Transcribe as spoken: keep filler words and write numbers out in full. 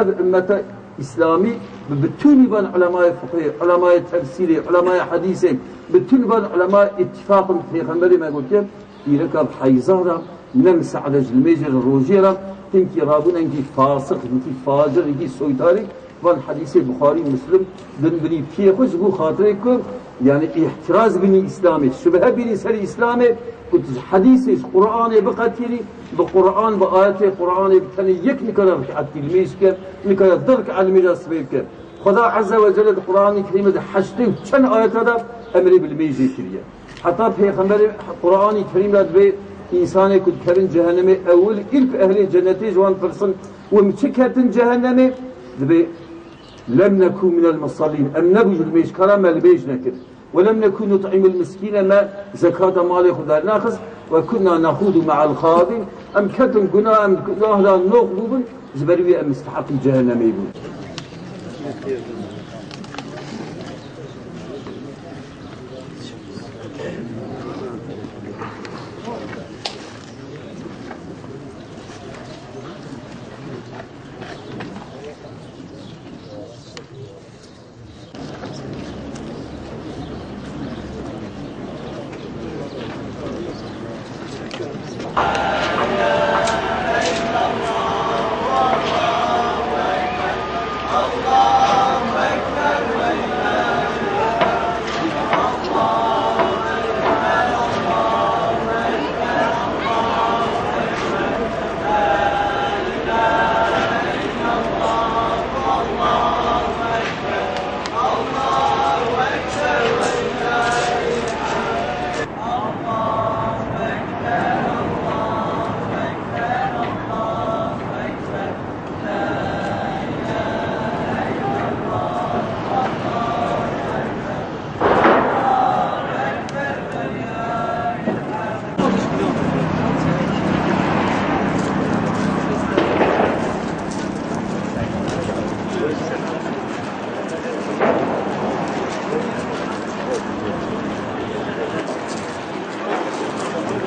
Ev ümmeta Îslamî bi bütûnî van ulemayê fiqhê, ulemayê tefsîrê, ulemayê hedîsê, bütûn van ulema îttifaq in, Pêxemberê me gotiye, dîreka heyza re, ne li sehre ji limêjê re, rojiyê re, hinkî rabûn, hinkî fasiq, hinkî facir, hinkî soytarî, van hedîsê Buxarî, Muslim, din binî piyê xwe ji bo xatirê ku, yani, îhtiraz binî Îslamê, şubhe bînî ser Îslamê, ku tu ji hedîsê, ji Qur'anê biqetînî, bi Qur'an, bi ayetê Qur'anê bi tenê yek nikare rik'et limêj bike, nikare du rik'et limêja sibê bike. Xweda Azze ve Celle di Qur'anê Kerîmê de heştê û çend ayeta de emrê bi limêjê kiriye. Heta Pêxemberê Qur'anê Kerîm de dibê însanê ku dikevin cehennemê, ewil ilk ehlê cennetê ji wan pirsin, "Hûn çi ketin cehennemê?" Dibê, "Lem nekû minel musallîn." Em nebû ji limêjkara, me limêj nekir. "Ve lem nekû nut'imul miskîne", me zekata malê xwe dernaxist. "Ve kunna nexûdu me'al xaidîn." Em ketin gunah, em gunah da noq bûbin, ji ber wî em misteheqî cehennemê bûn.